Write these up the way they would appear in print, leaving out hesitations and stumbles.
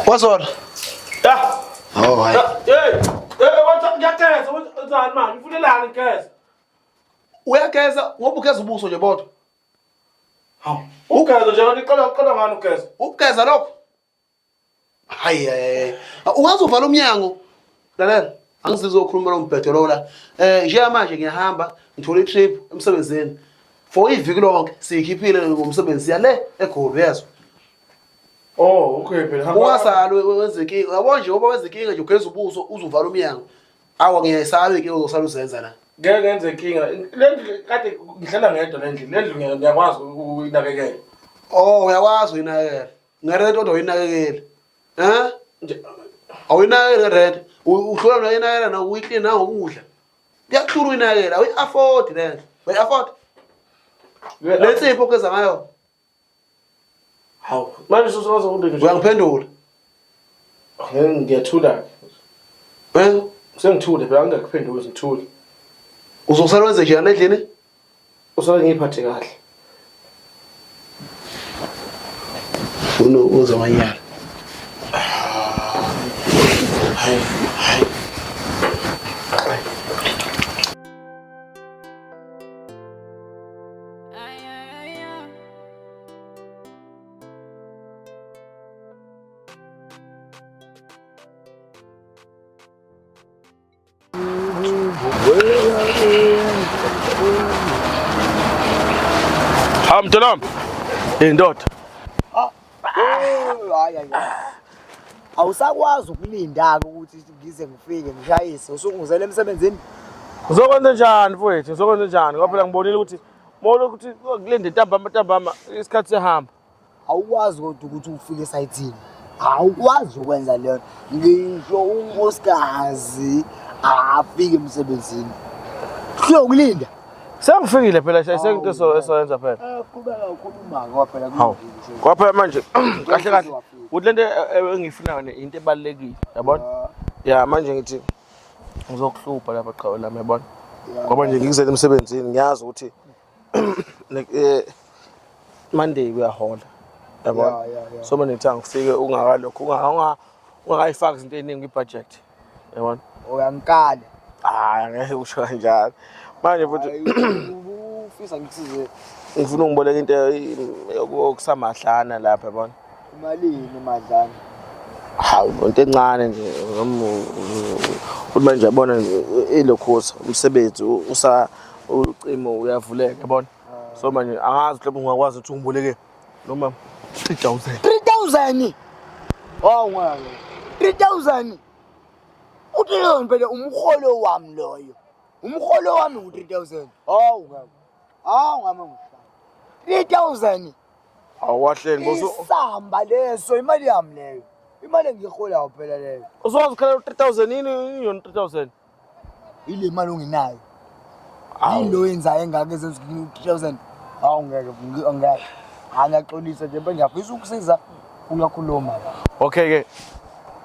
Wazona. Ya. Oh hayi. Hey, hey, wathi ngiyageza, wenzani manje? Ufunelani ngigeza? Uyageza ngoba ugeza ubuso nje bodwa. Hawu. Ugeza nje uqala uqala ngani ugeza? Ukugeza lokho. Hayi hayi. Ungaze uvala umnyango. Lalela, angisizokhuluma lo mbhedo lo la. Eh njengamanje ngiyahamba ngithola i-trip emsebenzini. For iviki lonke siyikhiphile ngomsebenzi siya le eGoli uyezwa. Oh, okay phela hamba. Ungasali wenze inkinga. Yabo nje ngoba wenze inkinga nje ugeza ubuso uzuvala umnyango. Awa ngiyayisaba inkinga ozosala uzenza la. Ngeke ngenze inkinga. Le ndlu kade ngihlala ngedwa le ndlu. Le ndlu ngiyakwazi ukuyinakekela. Oh uyakwazi uyinakekela. Ngerent kodwa uyinakekeli. Eh? Nje Awuyinakekeli ngerent. Uhlula noyinakekela nokuyiklina nangokudla. Kuyakuhlula uyinakekela. Awuyi-afford le ndlu. Uyi-afford? Le nsipho ogeza ngayo. Hawu, manje usuzoza ukundini nje. Uyangiphendula. Ngeke ngiyathula ke. Eh? Sengithule phela angingakuphenduli ngithule. Uzosala wenze njani endlini? Usale ngiyiphathe kahle. Ufuna uze wanyala. Hayi, hayi. Ha mntanami. Hey ndoda. Ah. Hayi hayi. Awusakwazi ukulinda-ke ukuthi ngize ngifike ngishayise usuke ngizele emsebenzini. Ngizokwenza njani mfowethu? Ngizokwenza njani? Ngoba phela ngibonile ukuthi molo ukuthi kulinde ntambama ntambama isikhathi siyahamba. Awukwazi kodwa ukuthi ufike esayithini. Awukwazi ukwenza leyo ngisho unkosikazi afike emsebenzini. Kuyokulinda. Sengifikile phela sengento esoyenza phela. Eh qhubeka ukhuluma ngoba phela Hawu. Ngoba phela manje kahle kahle ukuthi lento engiyifunayo ne into ebalulekile yabona? Ya manje ngithi ngizokuhlupha lapha qhawe lami yabona? Ngoba nje ngikuzele emsebenzini ngiyazi ukuthi Monday uyahola yabona? So manje ngithi angifike ungakalokho ungakayifaki izinto eziningi kwi-budget. Yabona? Uyangikala. Hayi angeke usho kanjalo. Manje futhi ufisa ngikusize ngifuna ungiboleka into okusamadlana lapha yabona. Imalini imadlana? Hawu into encane nje noma uthi manje yabona ilokhuza umsebenzi usa ucimo uyavuleka yabona. So manje angazi mhlawumbe ungakwazi ukuthi ungiboleke noma 3000. 3000. Oh ngeke. 3000. U-3000 phela umholo wami loyo. Umholo wami ngu-3000. Hawu ngeke. Hawu ngame ngihlala. 3000. Awahleni boso. Isamba leso imali yami leyo. Imali engiyiholayo phela leyo. Uzokwazi ukukhalela u-3000 yini yona 3000? Ile mali ongenayo. Yini lo yenzayo engaka ezenza u-3000? Hawu ngeke ngeke. Hayi ngiyaxolisa nje mbe ngiyafisa ukusiza uyakhuluma. Okay ke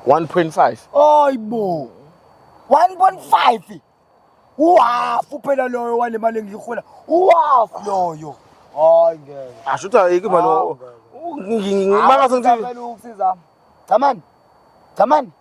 1.5. Hayibo. 1.5. Uhafu phela loyo wale mali engiyihola. Uhafu loyo. Hayi ngeke. Asho ukuthi ayikho imali. Hawu, Ngibanga sengithi ukusiza. Cha mani. Cha mani.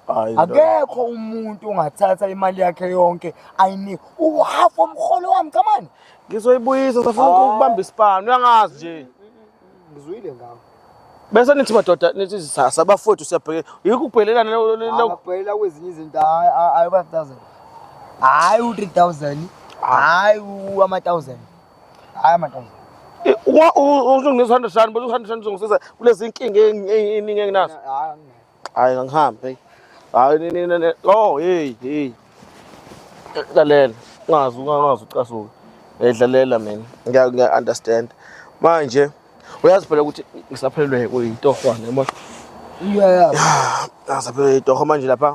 Hayi, ndoda. Akekho umuntu ongathatha imali yakhe yonke ayinike uhafu womholo wami cha mani. Ngizoyibuyisa safuna ukubamba isipani uyangazi nje. Ngizwile ngawe. Bese nithi madoda nithi sasa bafowethu siyabheke yikho ukubhelelana Angabhekela kwezinye izinto hayi hayi 5000. Hayi u3000. Hayi u-ama-1000. Hayi ama-1000. Usungisa 100 rand bese u100 rand uzongisiza kulezi inkinga eningi enginazo. Hayi anginayo. Hayi angihambe. Hayi ni ni oh hey hey. Lalela ungazi ungazi ucasuka. Ngiyadlalela mina. Ngiya ngiya understand. Manje uyazi phela ukuthi ngisaphelelwe kuyitohwana yabona. Yeah. Ngisaphelelwe yitoho manje lapha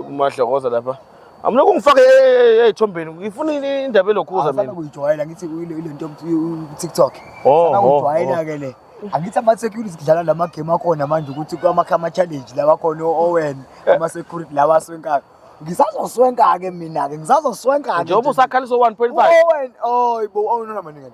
kumadlokoza lapha. Amlokhu ngifake ey'thombeni ngifuna indaba elokhuza mina. Mina. Kuyijwayela ngithi ile nto ku-TikTok. Oh, Sana oh, kujwayela ke le. Angithi ama-security kudlala lama game akhona manje ukuthi kwama challenge lawa khona o-Owen ama-security lawa aswenkayo. Ngisazoswenka ke mina ke ngisazoswenka ke. Njengoba usakhaliswa 1.5. Owen oh bo oh nona maningi.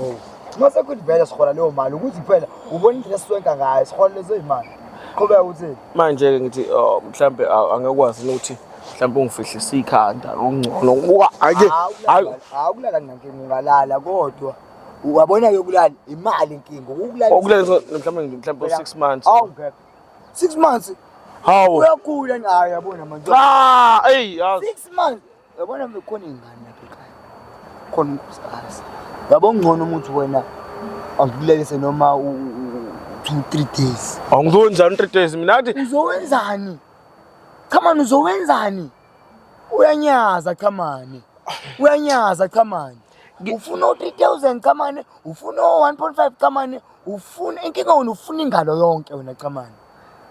Oh. Mase kuthi vele sihola leyo mali ukuthi kuphela ubona indlela esiswenka ngayo sihola lezo imali. Qhubeka uthini? Manje-ke ngithi oh, mhlambe angekwazi ukuthi mhlambe ungifihlise ikhanda okungcono. Uwa, ake hayi Awukulala nginankinga ungalala kodwa uyabona ke ukulala imali inkinga ukulala okulala mhlambe mhlambe 6 months. Awu ngeke. 6 months Hawu. uyakhula ni hayi yabona manje. Ah, ey, yazi. 6 months Uyabona mbe khona ingane lapha ekhaya. Khona unkosikazi. Yabo ngcono umuthi wena angikulalise noma 2 3 days. Angizowenzani 3 days mina athi Uzowenzani? Chamani uzowenzani? Uyanyaza chamani. Uyanyaza chamani. Ufuna u-3000 chamani, ufuna u-1.5 chamani, ufuna inkinga wena ufuna ingalo yonke wena chamani.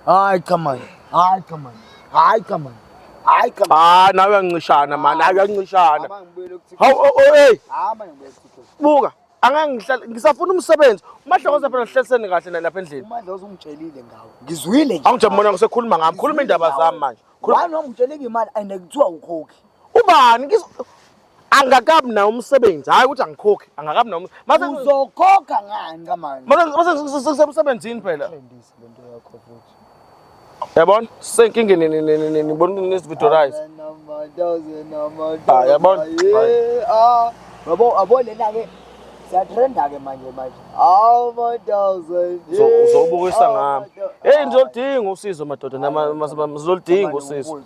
Hayi chamani, hayi chamani, hayi chamani. Hayi chamani. Ah, nawe uyancishana man, nawe uyancishana. Hamba ngibuyele ku-TikTok. Hawu oh, oh, hey, Hamba ngibuyele ku-TikTok. buka. Angeke ngihlale ngisafuna umsebenzi. Umadlokoza phela sihlalisene kahle lapha endlini. Umandla uzungitshelile ngawo. Ngizwile nje. Awungijabulona ngisekhuluma ngami. Khuluma indaba zami manje. Khuluma. Wani wangitshela imali and kuthiwa ukhokhi. Ubani angakabi nawo umsebenzi. Hayi ukuthi angikhokhi, angakabi nawo. Mase Uzokhokha ngani kamanje? mase sisemsebenzini phela. Trendise lento yakho futhi. Yabona? Sisenkingeni nibona nesividorize. Ah, yabona? Ah, yabo yabo lena ke siyatrenda ke manje manje. Ama thousand. Uzobukisa ngami. Hey ngizoludinga usizo madoda nama ngizoludinga usizo.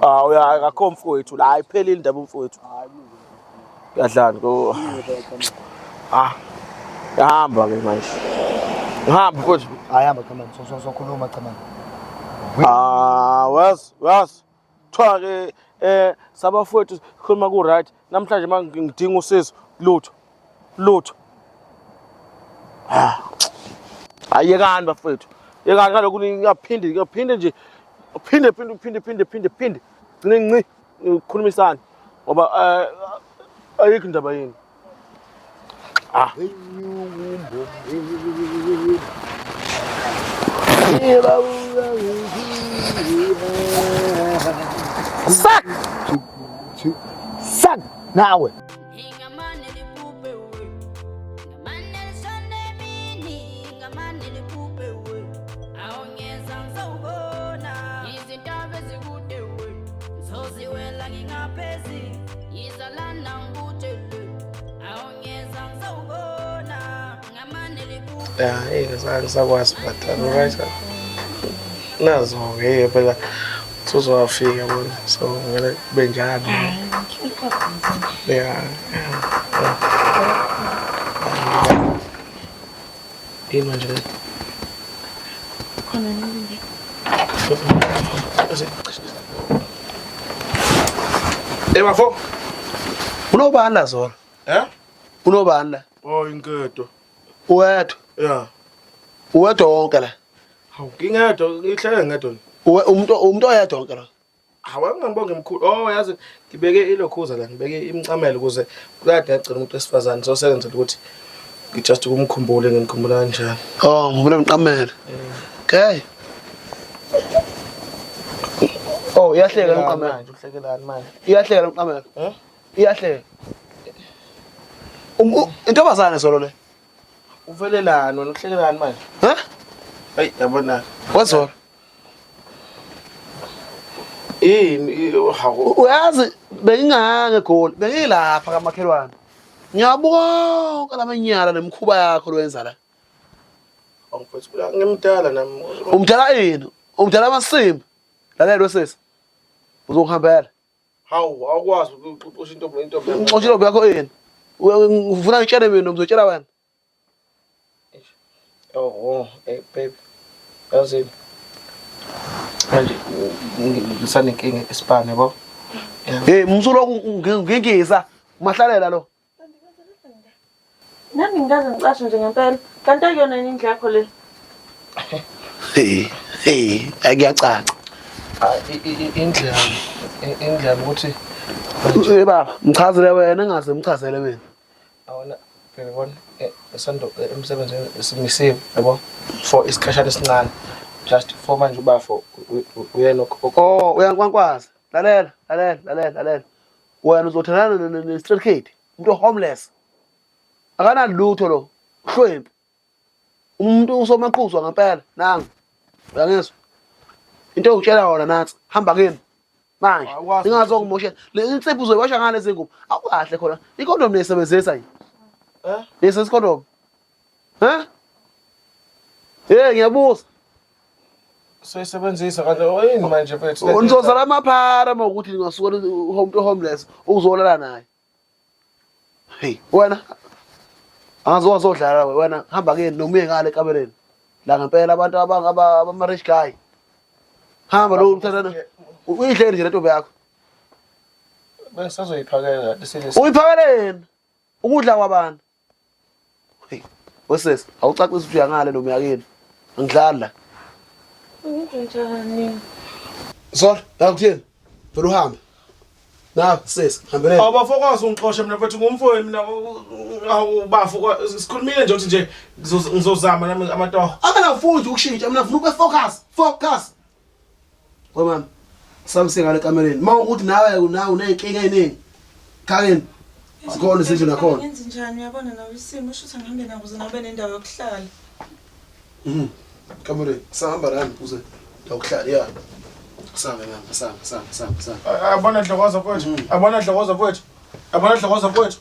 Ah uya akakho mfowethu la ayiphelile indaba umfowethu. Uyadlani ko. Ah. Yahamba ke manje. Ngihamba mfowethu. Ayihamba cha manje so so khuluma cha manje. Ah, was was. Kuthiwa ke eh sabafowethu sikhuluma ku right namhlanje mangidinga usizo lutho. Lutho. Ah. Ayekani bafowethu. Yekani kaloku ngiyaphinde ngiyaphinde nje. Phinde phinde phinde phinde phinde phinde. Gcine nci ngikhulumisana ngoba eh ayikho indaba yini. Ah. Sak! Sak nawe. Ya, hey, ngisakwazi but alright. Nazo-ke phela usuzowafika bona so ngeke kube njalo. Yeah. Yini manje le? Khona nini? Hey bafo. Unobani la Zola? Eh? Unobani la? Oh inkedo. Uwedwa. Yeah. Uwedwa wonke la. Hawu ngingedwa ngihlele ngedwa. Uwe umuntu umuntu oyedwa wonke la. Hawu angibonge mkhulu. Oh yazi ngibeke ilokhuza la ngibeke imicamelo ukuze kade ngagcina umuntu wesifazane so sengenzela ukuthi ngijust ukumkhumbule ngimkhumbula kanjani. Oh, ngikhumbula umqamelo. Okay. Oh, iyahleka lo mqamelo. Manje uhlekelani manje? Iyahleka lo mqamelo. Eh? Iyahleka. Intombazane solo le. Uvelelani wena uhlekelani manje? Ha? Hayi yabona. Wazolo. Yini hawu Uyazi bengingange egoli, bengilapha kamakhelwane. Ngiyabuka konke lamanyala nemikhuba yakho loyenza la. Awumfethu ngimdala nami. Umdala ini? Umdala amasimba. Lalela wesisi. Uzokuhambela. Hawu awukwazi ukuxoxa intombi intombi. Ngixoxa intombi yakho ini? Ufuna ngitshele mina ngizotshela wena. Oh, oh, hey babe. Yazini. Manje ngisanenkinga esipani yabo. Hey, msulo ngingisa. Umahlalela lo. Nami ngikaze ngicashe nje ngempela. Kanti akuyona yini indlu yakho le? Hey, hey, akuyacaca. Indlu yami, indlu yami ukuthi Eh baba, ngichazele wena ngaze ngichazele mina. Awona phela yabona esando emsebenzini esimisiwe yabo for isikhashana esincane just for manje ubafo uyena Oh, uyankwankwaza. Lalela, lalela, lalela, lalela. Wena uzothandana ne-street kid, umuntu homeless. Akanalutho lo. Hlwempu. Umuntu usomaqhuzwa ngempela nangu. Uyangizwa? Into engikutshela yona nansi, hamba kini. Manje Awukwazi. ningazongimoshela. Le insipho uzoyiwasha ngale zingubo. Awukahle khona. Ikhondom niyisebenzisa yini? Eh? Niyisebenzisa ikhondom? Eh? Eh ngiyabuza. Soyisebenzisa kanti yini manje mfethu? Nizozala amaphara uma ukuthi ningasuka umuntu homeless uzolala naye. Hey, wena angazi wazodlala wena hamba ke noma uye ngale ekamereni. La ngempela abantu abama rich guy. Hamba lo umthathana. Uyidlele nje lentombi yakho. Bengisazoyiphakela isilisa. Uyiphakeleni? Ukudla kwabantu. Hey, wesesi, awucacisi ukuthi uyangale noma uyakini. Angidlali la. Ngenzenjani? Sorry, ngakuthini? Vele uhambe. Na, sesi, hambeleni. Awubafokwazi ungixoshe mina mfethu ngumfowenu mina awubafo sikhulumile nje ukuthi nje ngizozama nami amatoho. Akanafuni ukushintsha, mina ngifuna ube focus, focus. We mama, samse ngale kamereni. Uma ukuthi nawe nawe uney'nkinga ey'ningi. Khakeni. Sikhona izindlu nakhona. Ngenze njani uyabona nawe isimo sho ukuthi angihambe nabo ukuze nabe nendawo yokuhlala. Kamereni, sahamba nami uze ndawokuhlala ya. Sambe mama, sambe, sambe, sambe, sambe. Abona dlokoza mfowethu. Abona dlokoza mfowethu. Abona dlokoza mfowethu.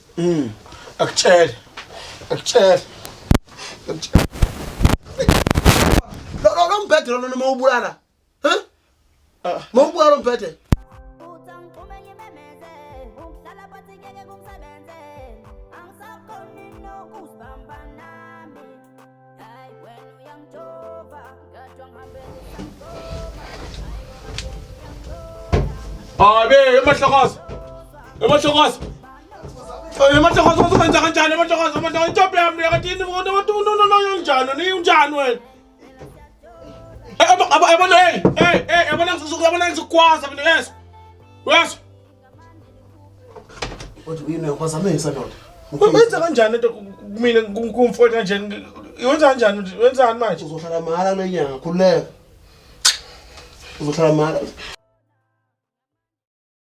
Akutshele. Akutshele. Akutshele. Lo lo lo mbhede lo noma ubulala. Huh? Ma ubulala lo mbhede. Hayi be, emahlokoza. Emahlokoza. Emahlokoza uzokwenza kanjani emahlokoza emahlokoza intombi yami kanti yini no njani ni unjani wena? Yabona hey hey hey yabona ngizokuyabona ngizokwaza mina yes. Yes. Kodwa uyini uyaphazamisa ndoda. Wenza kanjani lento kumina kumfowethu kanjani? Wenza kanjani? Wenzani manje? Uzohlala mahhala kule nyanga, khululeka. Uzohlala mahhala.